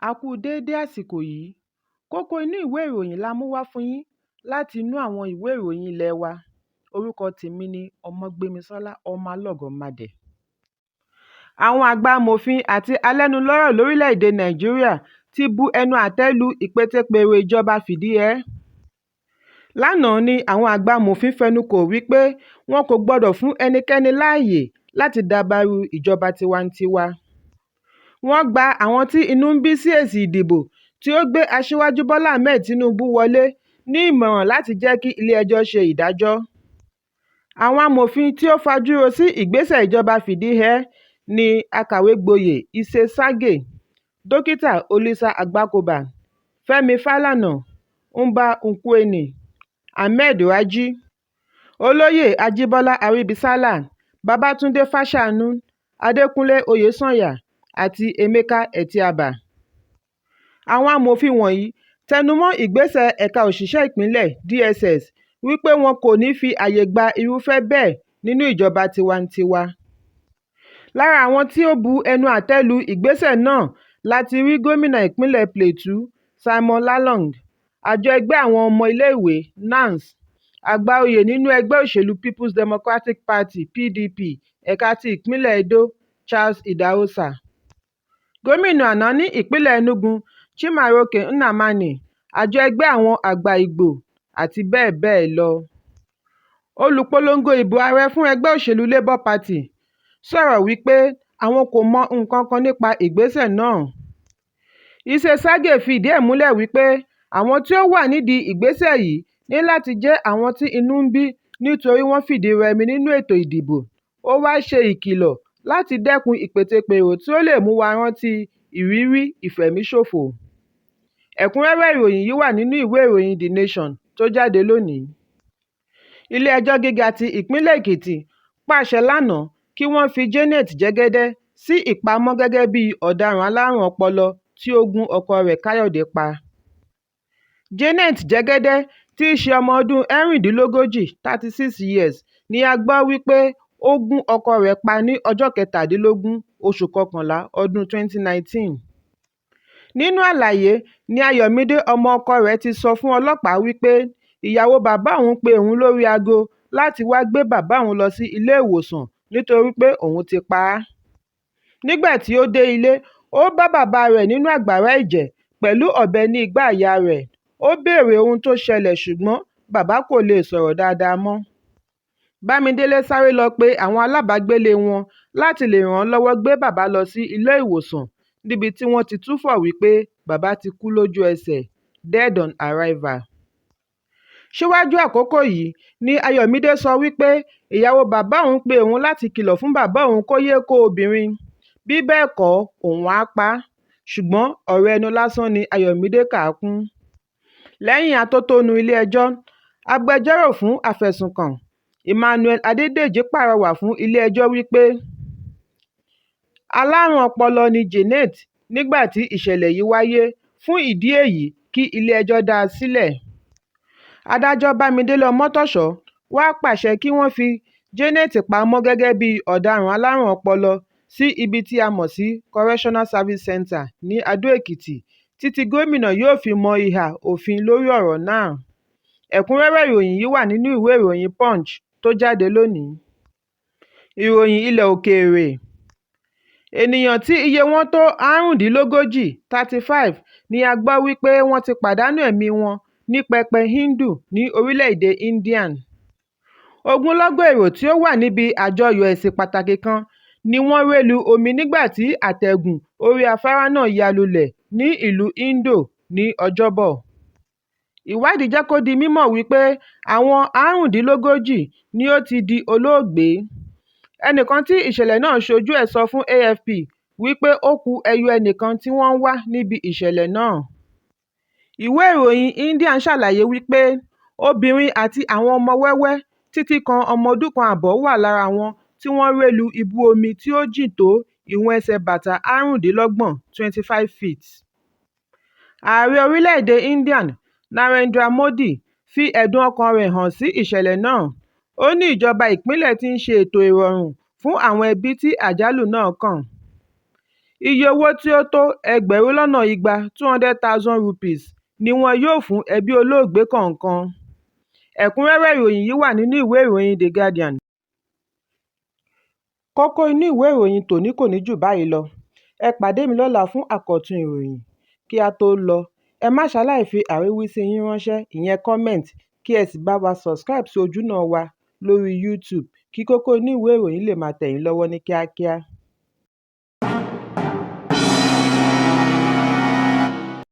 A kú déédé àsìkò yìí. Kókó inú ìwé ìròyìn la mú wá fún yín láti inú àwọn ìwé ìròyìn ilé wa. Orúkọ tèmi ni Ọmọgbémisọ́lá Ọmọlọ́gọ̀mádẹ. Àwọn àgbà amòfin àti alẹ́nulọ́rọ̀ lórílẹ̀-èdè Nàìjíríà ti bu ẹnu àtẹ́ lu ìpètèpèrò ìjọba fìdíhẹẹ́. Lánàá ni àwọn àgbà amòfin fẹnukò wí pé wọn kò gbọdọ̀ fún ẹnikẹ́ni láàyè láti dabarú ìjọba tiwantiwa. Wọ́n gba àwọn tí inú ń bí sí èsì ìdìbò tí ó gbé Aṣíwájú Bọ́lá Ahmed Tinubu wọlé ní ìmọ̀ràn láti jẹ́ kí ilé ẹjọ́ ṣe ìdájọ́. Àwọn amòfin tí ó fajúro sí ìgbésẹ̀ ìjọba fìdíhẹẹ́ ní Akàwégboyè Itse Sagay, Dókítà Olisa Agbakoba, Fẹ́mi Falana, Mbah Nkwelle, Ahmed Raji, Olóyè Ajíbọ́lá Arìbìṣọlá, Babátúndé Fáṣànú, Adékúnlé Oyèsànyà àti Emeka Etiaba. Àwọn amòfin wọ̀nyí tẹnumọ́ ìgbésẹ̀ Ẹ̀ka Òṣìṣẹ́ Ìpínlẹ̀ (DSS) wípé wọn kò ní fi àyè gba irúfẹ́ bẹ́ẹ̀ nínú ìjọba tiwantiwa. Lára àwọn tí ó bu ẹnu àtẹ́ lu ìgbésẹ̀ náà la ti rí Gómìnà ìpínlẹ̀ Plateau Simon Lalong, Àjọ ẹgbẹ́ àwọn ọmọ ilé ìwé (NANS), àgbà oyè nínú ẹgbẹ́ òṣèlú People's Democratic Party (PDP) ẹ̀ka ti ìpínlẹ̀ Edo Charles Idahosa, Gómìnà àná ní ìpínlẹ̀ Enugu Chimaroke Nnamani, Àjọ ẹgbẹ́ àwọn àgbà Ìgbò, àti bẹ́ẹ̀ bẹ́ẹ̀ lọ. Olùpolongo ìbò ààrẹ fún ẹgbẹ́ òṣèlú Labour Party sọ̀rọ̀ wípé àwọn kò mọ nǹkankan nípa ìgbésẹ̀ náà. Itse Sagay fi ìdí ẹ̀ múlẹ̀ wípé àwọn tí ó wà nídìí ìgbésẹ̀ yìí ní láti jẹ́ àwọn tí inú ń bí nítorí wọ́n fìdí rẹmi nínú ètò ìdìbò, ó wá ṣe ìkìlọ̀ láti dẹ́kun ìpètèpèrò tí ó lè mú wa rántí ìrírí ìfẹ̀míṣòfò. Ẹ̀kúnrẹ́rẹ́ ìròyìn yìí wà nínú ìwé ìròyìn The Nation tó jáde lónìí. Ilé ẹjọ́ gíga ti ìpínlẹ̀ Èkìtì pàṣẹ lánàá kí wọ́n fi Janet Jẹ́gẹ́dẹ́ sí ìpamọ́ gẹ́gẹ́ bí ọ̀daràn alárùn ọpọlọ tí ó gún ọkọ rẹ̀ Káyọ̀dé pa. Janet Jẹ́gẹ́dẹ́ tí í ṣe ọmọ ọdún 36 36 years ni a gbọ́ wípé ó gún ọkọ rẹ̀ pa ní ọjọ́ kẹtàdínlógún oṣù kọkànlá ọdún 2019. Nínú àlàyé ní Ayọ̀mídé ọmọ ọkọ rẹ̀ ti sọ fún ọlọ́pàá wípé ìyàwó bàbá òun pe òun lórí aago láti wáá gbé bàbá òun lọ sí ilé-ìwòsàn nítorí pé òun ti pa á. Nígbà tí ó dé ilé, ó bá bàbá rẹ̀ nínú agbára ẹ̀jẹ̀ pẹ̀lú ọ̀bẹ ní igbá àyà rẹ̀. Ó béèrè ohun tó ṣẹlẹ̀ ṣùgbọ́n bàbá kò lè sọ̀rọ̀ dáadáa mọ́. Bámidélé sáré lọ pe àwọn alábàágbélé wọn láti lè ràn án lọ́wọ́ gbé bàbá lọ sí ilé-ìwòsàn níbi tí wọ́n ti túfọ̀ wípé bàbá ti kú lójú-ẹsẹ̀ dead on arrival. Síwájú àkókò yìí ní Ayọ̀mídé sọ wípé ìyàwó bàbá òun pe òun láti kìlọ̀ fún bàbá òun kó yéé kó obìnrin, bí bẹ́ẹ̀ kọ́ òun àá pa á, ṣùgbọ́n ọ̀rọ̀ ẹnu lásán ni Ayọ̀mídé kà kún. Lẹ́yìn atótónu ilé-ẹjọ́, agbẹjọ́rò fún afẹ̀sùnkàn, Emmanuel Adédèjì pàrọwà fún ilé-ẹjọ́ wípé alárùn ọpọlọ ni Janet nígbà tí ìṣẹ̀lẹ̀ yìí wáyé fún ìdí èyí kí ilé-ẹjọ́ dá a sílẹ̀. Adájọ́ Bámidélé Ọmọ́tọ́ṣọ wàá pàṣẹ kí wọ́n fi Janet pamọ́ gẹ́gẹ́ bíi ọ̀daràn alárùn ọpọlọ sí ibi tí a mọ̀ sí Correctional Service Centre ní Adó-Èkìtì títí gómìnà yóò fi mọ ìhà òfin lórí ọ̀rọ̀ náà. Ẹ̀kúnrẹ́rẹ́ ìròyìn yìí wà nínú ìwé ìròyìn Punch tó jáde lónìí. Ìròyìn ilẹ̀ òkèèrè. Ènìyàn tí iye wọn tó 35 35 ni a gbọ́ wípé wọ́n ti pàdánù ẹ̀mí wọn ní pẹpẹ Hindu ní orílẹ̀-èdè Indian. Ogunlọ́gọ̀ èrò tí ó wà níbi àjọyọ̀ ẹ̀sìn pàtàkì kan ni wọ́n ré lu omi nígbà tí àtẹ̀gùn orí afárá náà ya lulẹ̀ ní ìlú Indore ní Ọjọ́bọ̀. Ìwádìí jẹ́ kó di mímọ̀ wípé àwọn 35 ni ó ti di olóògbé. Ẹnìkan tí ìṣẹ̀lẹ̀ náà ṣojú ẹ̀ sọ fún AFP wípé ó ku ẹyọ ẹnìkan tí wọ́n ń wá níbi ìṣẹ̀lẹ̀ náà. Ìwé ìròyìn Indian ṣàlàyé wípé obìnrin àti àwọn ọmọ wẹ́wẹ́ títí kan ọmọ ọdún kan àbọ̀ wà lára àwọn tí wọ́n ré lu ibú omi tí ó jìn tó ìwọ̀n ẹsẹ̀ bàtà 25 25 feet. Ààrẹ orílẹ̀-èdè India Narendra Modi fi ẹ̀dùn ọkàn-an rẹ̀ hàn sí ìṣẹ̀lẹ̀ náà. Ó ní ìjọba ìpínlẹ̀ ti ń ṣe ètò ìrọ̀rùn fún àwọn ẹbí tí àjálù náà kàn. Iye owó tí ó tó 200,000 (N200,000) ni wọn yóò fún ẹbí olóògbé kọ̀ọ̀kan. Ẹ̀kúnrẹ́rẹ́ ìròyìn yìí wà nínú ìwé ìròyìn The Guardian. Kókó inú ìwé ìròyìn tòní kò ní jù báyìí lọ. Ẹ pàdé mi lọ́la fún àkọ́tún ìròyìn. Kí á tó lọ, ẹ má ṣaláì fi àríwísí yín ránṣẹ́ ìyẹn comment kí ẹ sì bá wa subscribe sí ojúnà wa lórí YouTube kí kókó inú ìwé ìròyìn lè máa tẹ̀ yín lọ́wọ́ ní kíákíá.